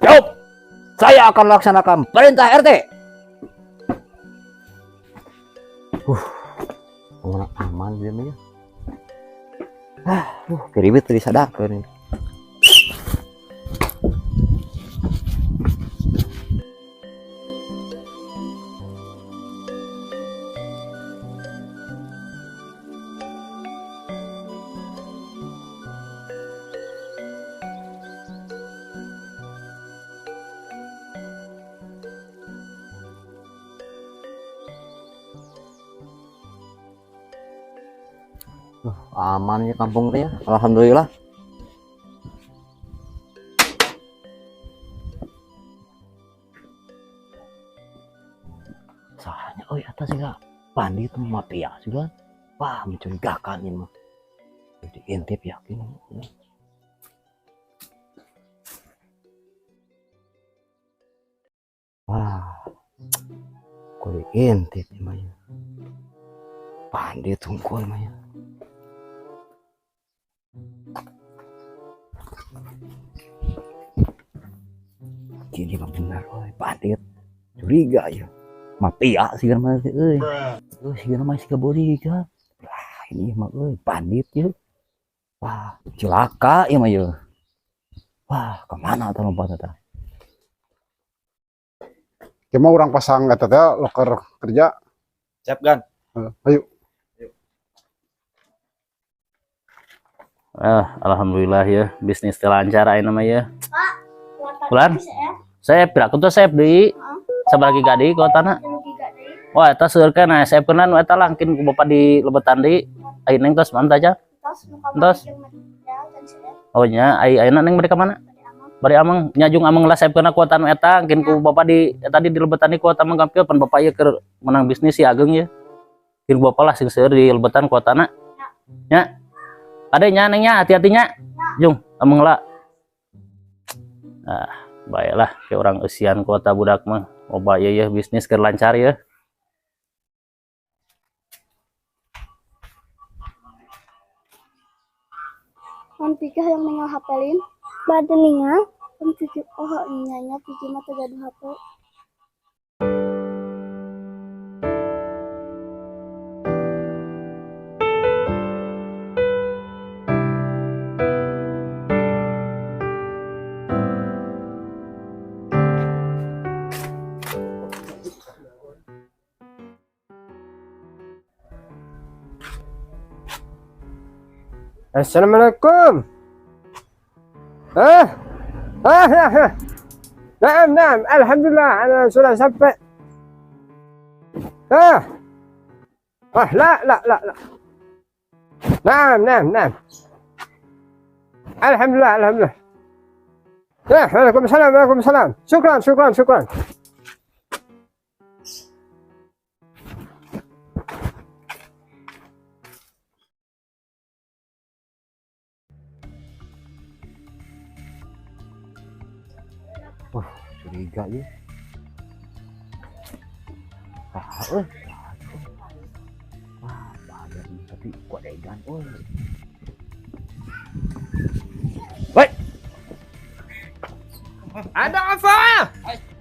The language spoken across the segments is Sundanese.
Jawab. Saya akan melaksanakan perintah RT. Orang aman dia mah ya. Ah, keribet tadi sadarkeun. Aman ya kampung teh ya. Alhamdulillah. Soalnya euy atas juga bandit mafia juga. Wah, mencurigakan ini mah. Jadi intip yakin. Wah. Kudu intip ini mah ya. Bandit tungkul mah ya. Gini mah benar, oi, bandit. Curiga ya. Mafia sih kan mah euy. Euy, sih mah siga boriga. Wah, ini mah euy bandit ya. Wah, celaka ya mah ya. Wah, kemana tuh lompat eta? Cuma orang pasang eta teh loker kerja. Siap, Gan. Ayo. Ah, alhamdulillah ya, bisnis teh lancar ayeuna mah ya. Bulan? Saya piraku tuh saya deui. Sabaraha giga deui kuotana? Wah, eta seueur kana saya pernah nu eta langkin ku bapak di lebetan deui. Ai neng tos mantap aja. Tos. Oh nya, ai ayeuna neng bade ka mana? Bade ameng nya jung ameng lah saya pernah kuota nu eta angkin ku bapak di eta di lebetan di kuota mah gampil pan bapak ieu keur menang bisnis si Ageng ya. Kin ku bapak lah sing seueur di lebetan kuotana. Nya. Ade nya neng nya hati-hati nya. Jung, ameng lah. Ah, baiklah ke orang eusian kuota budak mah. Loba ieu ya bisnis keur lancar ya. Mun pikir yang ningal HP lin, bade ningal, mun pikir oh nya nya pikir mah teu gaduh HP. Assalamualaikum. Ah, ah, ah, ah. Naam, naam. Alhamdulillah, ana sudah sampai. Ah, ah, la, la, la, la. Naam, naam, naam. Alhamdulillah, alhamdulillah. Ya, waalaikumsalam, waalaikumsalam. Syukran, syukran, syukran. Wah, curiga ya. Ah, euy. Wah, bahaya nih, tapi kuat edan euy. Woi. Ada apa?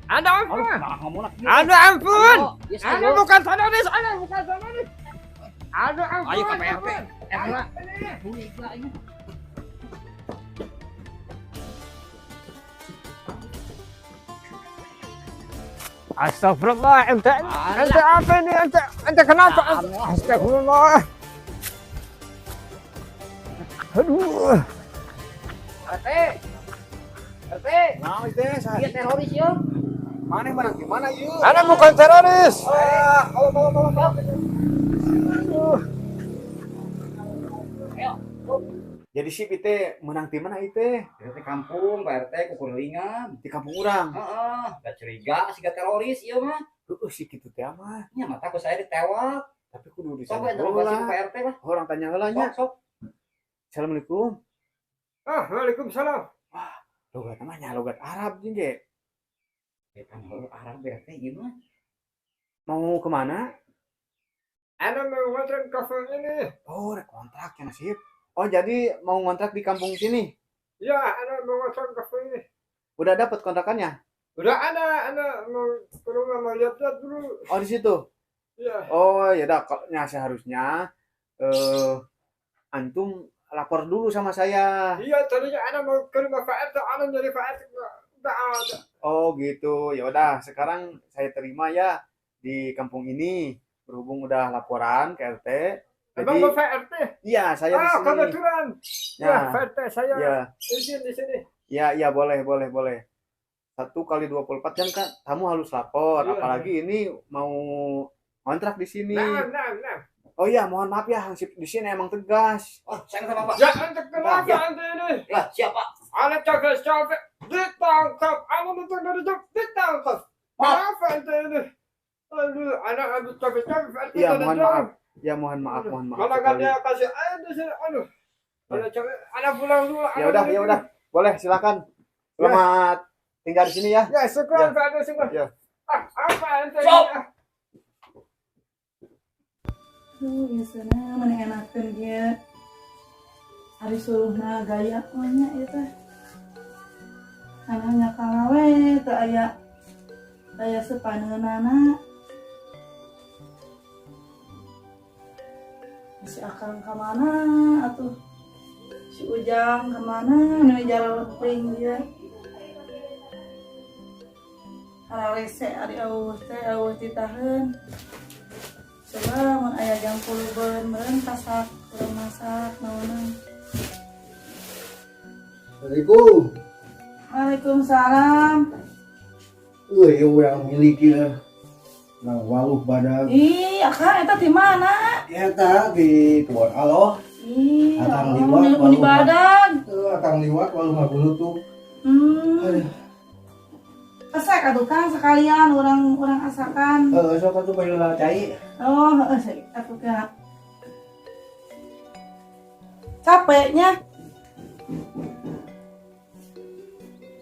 Ada apa? Ada ampun. Ana bukan teroris, ana bukan teroris. Ada ampun. Ayo ke PRT. Astagfirullah, ente apa ini? Ente kenapa? Astagfirullah. Aduh. RT. RT. Nah, itu Dia teroris ya. Mana barang gimana yuk? Ana bukan teroris. Ah, kalau. Jadi sip itu menang di mana itu? Di kampung, Pak RT kukuringan. Di kampung urang. Heeh, gak curiga sih gak teroris ieu mah. Heeh, sih kitu teh mah. Nya mata ku saya ditewak. Tapi kudu Sok ditanya interogasi heula. ku Pak RT lah. Orang tanya heula nya. Sok, sok. Assalamualaikum. Ah, waalaikumsalam. Wah, logat namanya logat Arab jeung ge. Kan Arab RT ieu mah. Mau kemana? Ana mau ngontrak kafe ini. Oh, rek kontrak ya nasib. Oh, jadi mau ngontrak di kampung sini? Ya, ana mau ngontrak kafe ini. Udah dapat kontrakannya? Udah ana mau ke rumah mau lihat-lihat dulu. Oh, di situ. Iya. Oh, ya udah, ya seharusnya antum lapor dulu sama saya. Iya, tadinya ana mau ke rumah Pak RT, ana nyari Pak RT nggak ada. Oh, gitu. Ya udah, sekarang saya terima ya di kampung ini. Berhubung udah laporan ke RT. Emang Jadi, Bapak RT? Iya, saya di sini. Kebetulan. Ya, Pak RT, saya izin di sini. Ya, iya, boleh, boleh, boleh. 1 kali 24 jam kan kamu harus lapor, Iya, apalagi ini mau kontrak di sini. Nah, nah. Oh iya, mohon maaf ya, di sini emang tegas. Oh, saya sama Pak. Ya, ente kenapa ente ini? Lah, siapa? Ana capek-capek ditangkap, ana ditangkap, ditangkap. Kenapa ente ini? Aduh, ana habis capek-capek. Iya, mohon maaf. Ya, mohon maaf, mohon maaf. Malah kan dia kasih air di sini. Aduh. Ana capek, ana pulang dulu. Ya udah, ya udah. Boleh, silakan. Selamat tinggal di sini ya. Ya, syukur, Pak, syukur. Ya. Ah, apa ente ini? Aduh, biasanya mana enakan dia. Ari suruhna gaya nya ieu teh. Anaknya kalawe teu aya aya sepaneunana. Si Akang ka mana atuh? Si Ujang ka mana? Nu jaralempring dia. Ararese ari eueuh teh eueuh ditaheun. Coba mun aya jam puluh meureun pasak urang masak naonan. Assalamualaikum. Waalaikumsalam. Euy, urang miliki lah. Nang waluh badag. Ih, akang eta di mana? Eta di kebon aloh. Ih, akang liwat waluh di badag. Heuh, akang liwat waluh ngabulutuk. Aduh. Pesek atuh Kang sekalian urang asakan. Heeh, sok atuh baheula cai. Oh, heeh, atuh ka. Capeknya.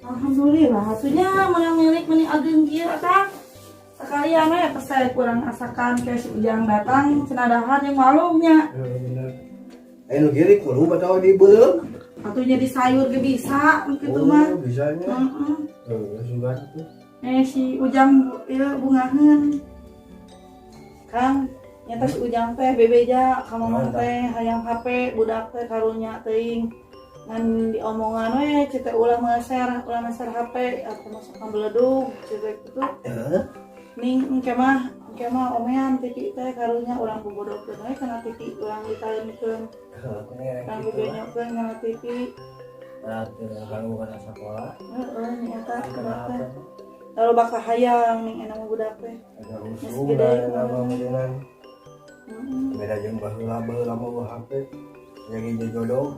Alhamdulillah, atunya menang milik meni ageng kieu Kang. Sekalian we pesek urang asakan ke si Ujang datang cenah dahar jeung walungnya. Heeh, bener. Aya nu girik kudu batawa di beuleum. Atunya di sayur ge bisa kitu mah. Oh, bisanya. Heeh. Heeh, sugan tuh. Si Ujang ieu bungaheun. Kang, nyata si Ujang teh bebeja ka mamah teh hayang HP budak teh karunya teuing. Ngan diomongan we ceu teh ulah meser HP atau masuk ka beledug ceu teh kitu. Heeh. Ning engke mah omean TV teh karunya urang bobodokeun we kana TV urang ditaeunkeun. Heeh, urang bebenyokeun kana TV. Berat ganggu kana sakola. Heeh, nyata budak teh. Lalu bakal hayang ning enak mah budak teh. Ada usum lah eta mah meureunnan. Beda jeung baheula baheula mah HP jadi jodoh.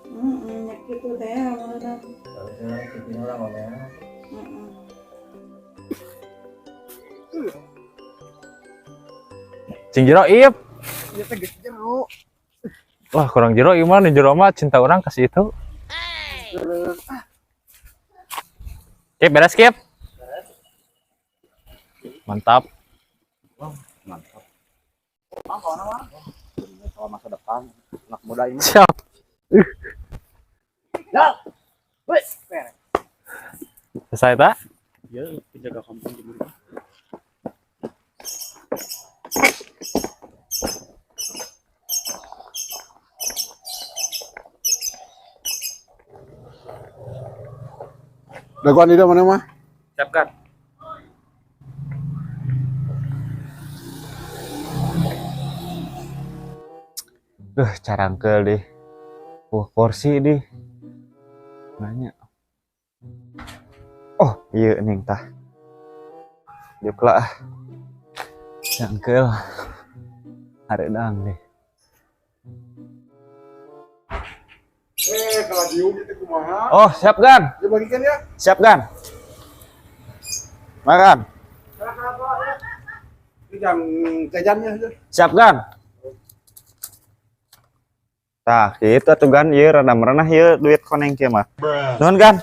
Heeh, nya kitu teh meureunnan. Harusnya TV urang omean. Heeh. Cing jero ip. Ieu teh geus jero. Wah, kurang jero ieu mah nu jero mah cinta orang kasih itu. Kip, beres Kip. Mantap. Wah, mantap. Soal masa depan anak muda ini. Siap. Ya. Wih, Selesai tak? Ya, penjaga kampung jemur. Dagoan itu mana mah? Siap kan? Duh, carangkel deh. Wah, kursi deh. Nanya. Oh, iya neng tah. Jukla ah. Cangkel. Hareudang deh. Kalau diuk itu kumaha? Oh, siap Gan. Ya bagikan ya. Siap Gan. Makan. Ini jam jajannya aja. Siap Gan. Tah, kitu atuh Gan, ieu rada merenah ieu duit koneng kieu mah. Nuhun Gan.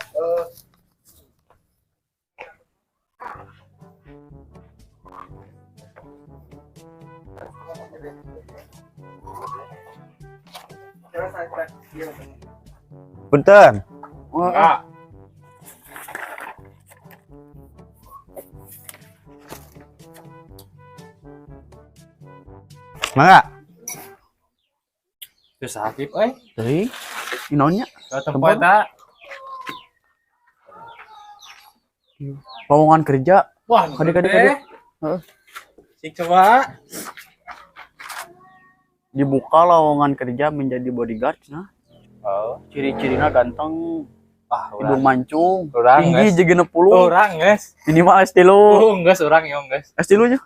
Punten. Enggak. Mangga. Teu sakit euy. Teuing. Naon nya? Tempo eta. Lowongan kerja. Wah, kade. Heeh. Cik coba. Dibuka lowongan kerja menjadi bodyguard nah. Oh, ciri-cirina ganteng. Ah, hidung mancung, urang, tinggi jeung 60. Urang, guys. Ini mah S3. Oh, geus urang yo, geus. S3 nya.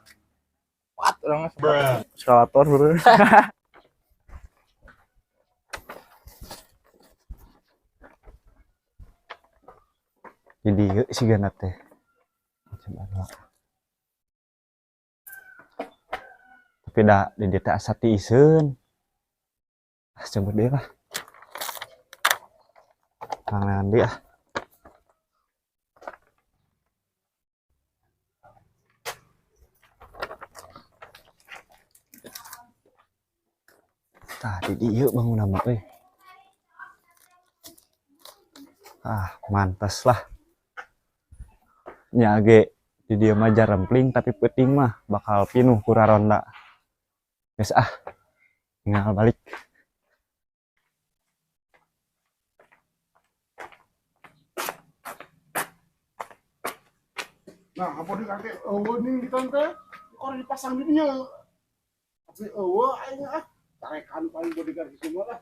Pat urang geus. Eskalator, bro. Jadi yuk si ganat teh. Macam apa? Tapi dah di dieu teh asa tiiseun. Ah, coba deh lah. Tangan dia. Tah di dieu bangun nama euy. Ah, mantas lah. Nya ge di dieu mah jarempling tapi peuting mah bakal pinuh ku raronda. Geus ah. Tinggal balik. Nah, apa di kaki eueuh ning di tante? Kok dipasang di dinya. Tapi eueuh aing ah, tarekan paling bodyguard kitu mah lah.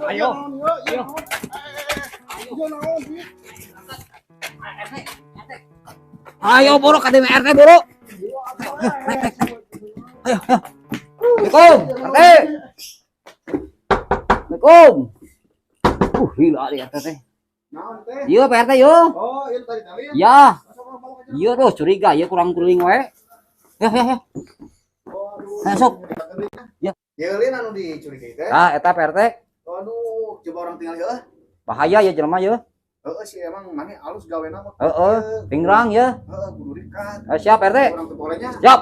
Ayo. Ayo. Ayo borok ka RT borok. Ayo, ayo. Assalamualaikum, RT. Assalamualaikum. Gila di RT teh. Naon teh? Iya, Pak RT yo. Oh, iya tadi tadi. Ya. Iya tuh curiga, iya kurang kuring wae. Ya, ya, ya. Ayo sok. Ya. Ya lin anu dicurigai teh. Ah, eta Pak RT. Aduh, coba orang tinggal heuh. Bahaya ya jelema ye. Heeh sih emang maneh alus gawena mah. Heeh, pingrang ya. Heeh, kudu rikat. Siap RT. Urang teu bolehnya. Siap.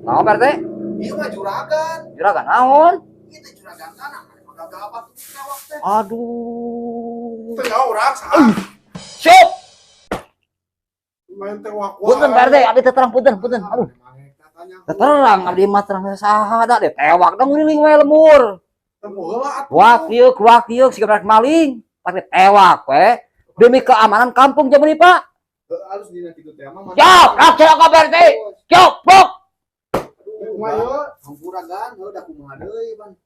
Naon Pak RT? Ieu mah juragan. Juragan naon? Ieu teh juragan tanah, maneh mah gagabah tuh tewak teh. Aduh. Teu nyaho urang saha. Siap. Main tewak wae. Punten Pak RT, abdi teh terang punten, punten. Aduh. Terang abdi mah terang saha da deh tewak da nguriling wae lemur. Wak ieu, kuak ieu siga rek maling, pake tewak we. Demi keamanan kampung Jamuni, Pak. Halus dina kitu teh mah. Siap, laksanakan Pak RT. Siap, bok. Kumaha ieu? Hampura gan, heuh da kumaha deui, Bang.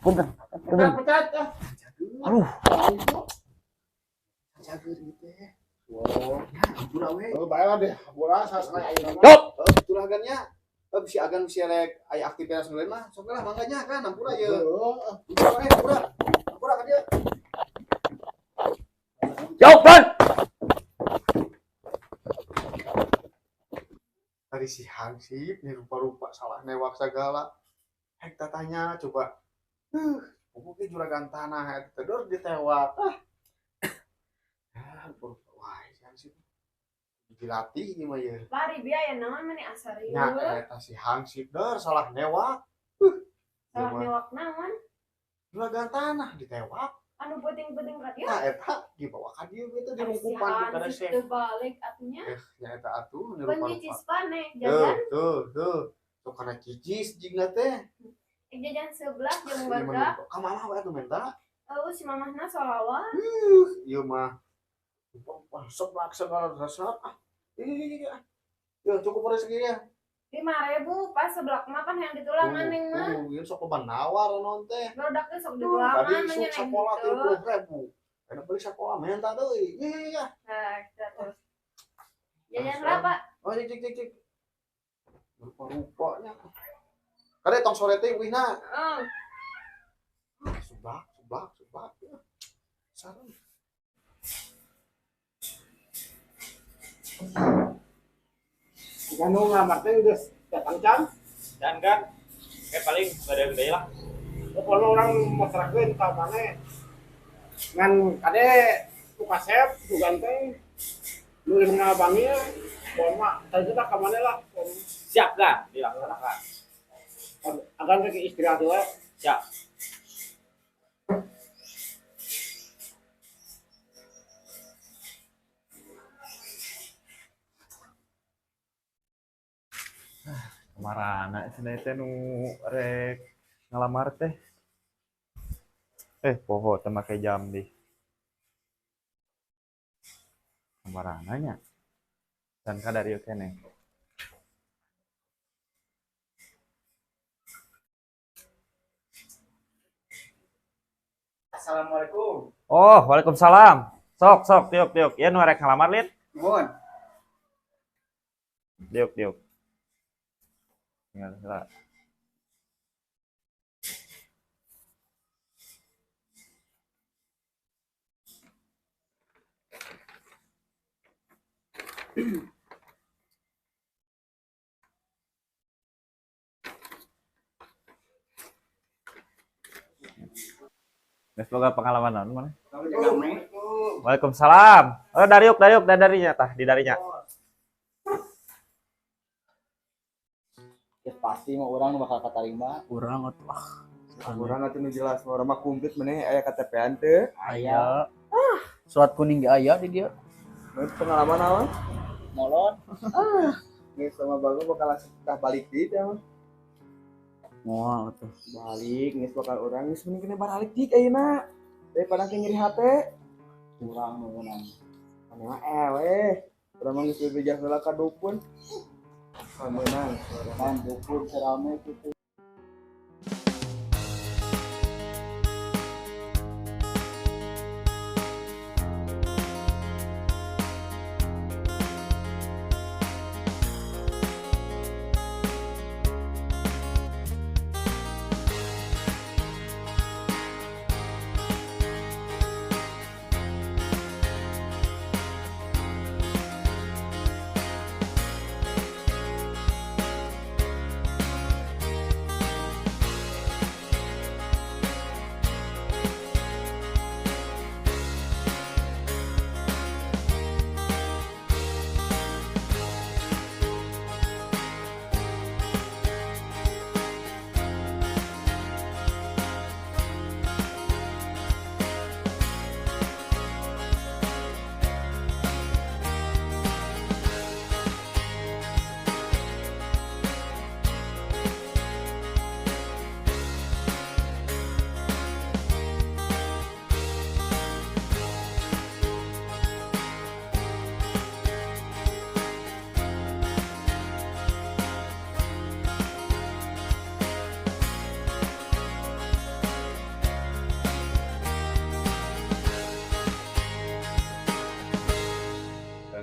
Punten. Punten. Aduh. Jaga ieu teh. Wow, hampura we. Heuh, bae lah deh, hampura saha ayeuna mah. Siap. Heuh, juragannya. Bisi agan bisi rek aya aktivitas nu lain mah sok lah mangga nya kan hampura ieu. Hampura we, hampura. Hampura ka dieu. Siap, Bang. Tadi si Hansip nih rupa-rupa salah newak segala. Hek tatanya coba. Pokoknya juragan tanah eta teh ditewak. Ah. Rupa-rupa wah si Hansip. Dilatih ini mah ye. Lari biaya naon meni asa rieu. Nya eta si Hansip der salah newak. Salah newak naon? Juragan tanah ditewak. Anu penting-penting ka dieu. Nah eta dibawa ka dieu gitu dirungkupan ku kada chef. Teu balik atunya. Nya eta atuh nu rupa-rupa. Pan cicis pane jajan. Tuh, tuh. Sok kana cicis jigna teh. Jajan sebelah jeung barudak. Ka mamah we atuh menta. Eueuh si mamahna solawat. Ieu mah seblak segala resep. Ah. Iya. Ya cukup rezeki ya. 5.000 pas seblak mah kan yang ditulangan neng mah. Ieu sok loba nawar naon teh. Barudak teh sok ditulangan Tadi sok sakola 30.000. Enak beli sakola menta deui. Iya. Nah, terus. Jajan berapa? Oh, cik cik cik. Rupa-rupanya. Kade tong sore teh wihna. Heeh. Seblak, seblak, seblak. Sareng. Anu ngamar teh geus datang can? Dan kan kayak paling pada gede lah. Pokoknya orang masrakeun ka maneh. Ngan kade nu kasep nu ganteng nu ngabangnya, pokoknya tadi ka maneh lah. Siap kan dilaksanakan. Akan rek istirahat we. Ya. Kamarana cenah teh nu rek ngalamar teh. Poho teh make jam di. Kamarana nya. Dan kadar ieu keneh. Assalamualaikum. Oh, waalaikumsalam. Sok, sok, tiuk, tiuk. Ieu nu rek ngalamar, Lin? Nuhun. Diuk, diuk. Tinggal heula. Geus boga pengalaman naon maneh? Waalaikumsalam. Oh, dariuk, dariuk, da darinya tah, di darinya. Ya pasti mah urang bakal katarima. Urang atuh. Urang atuh nu jelas, urang mah komplit maneh aya KTP-an teu? Aya. Surat kuning ge aya di dieu. Mun pengalaman naon? Molot. Geus sama bagus bakal langsung tah balik deui teh mah. Moal atuh. Balik geus bakal urang geus mending kena baralik dik ayeuna. Daripada ke nyeri hate. Urang nu meunang. Maneh mah eleh. Urang mah geus bebeja heula ka dukun. Meunang, kan dukun serame kitu.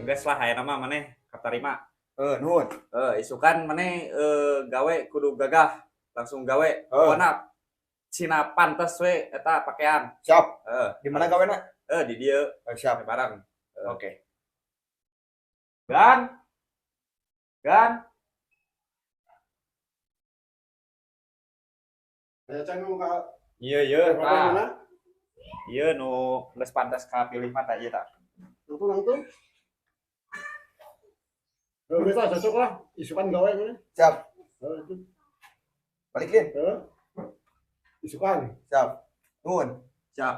Geus lah aya nama maneh katarima. Nuhun. Isukan maneh gawe kudu gagah, langsung gawe. Pokona cina pantes we eta pakaian. Siap. Di mana gawena? Di dieu. Siap. Barang. Oke. Gan. Gan. Aya can nu ka. Ieu ieu tah. Ieu nu geus pantes kapilih mah tah ieu tah. Langsung. Bisa cocok lah, isukan gawe mana? Siap. Balik Lin. Isukan. Siap. Nuhun. Siap.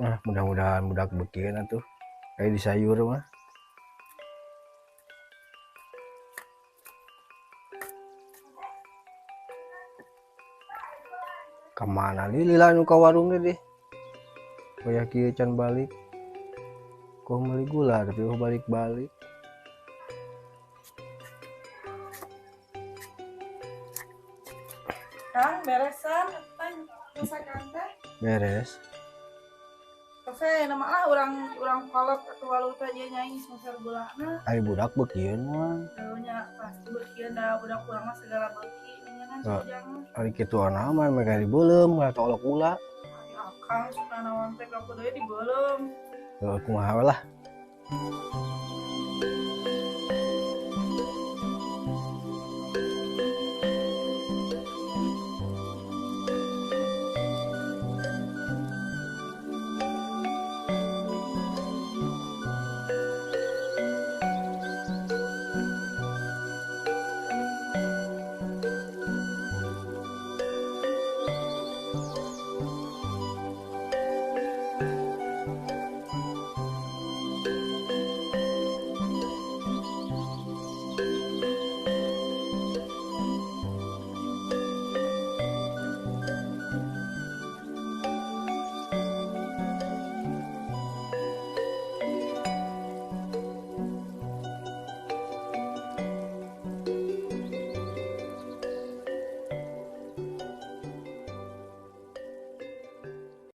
Nah, mudah-mudahan budak bekieun atuh. Kayak di sayur mah. Kemana lila nu ka warung deh? Kayak kieu can balik. Kok beli gula tapi kok balik-balik. Kang, beresan masakan teh? Beres. Oke, nama lah orang kolot atau walu teh nya nyai meser gulana. Ari budak bekieun mah. Nya pasti bekieun da budak urang mah segala beuki nya kan sujang. Ari kitu ana mah mereka dibeuleum atau olok gula. Ari akang suka naon teh ka kudu dibeuleum. Kumaha lah.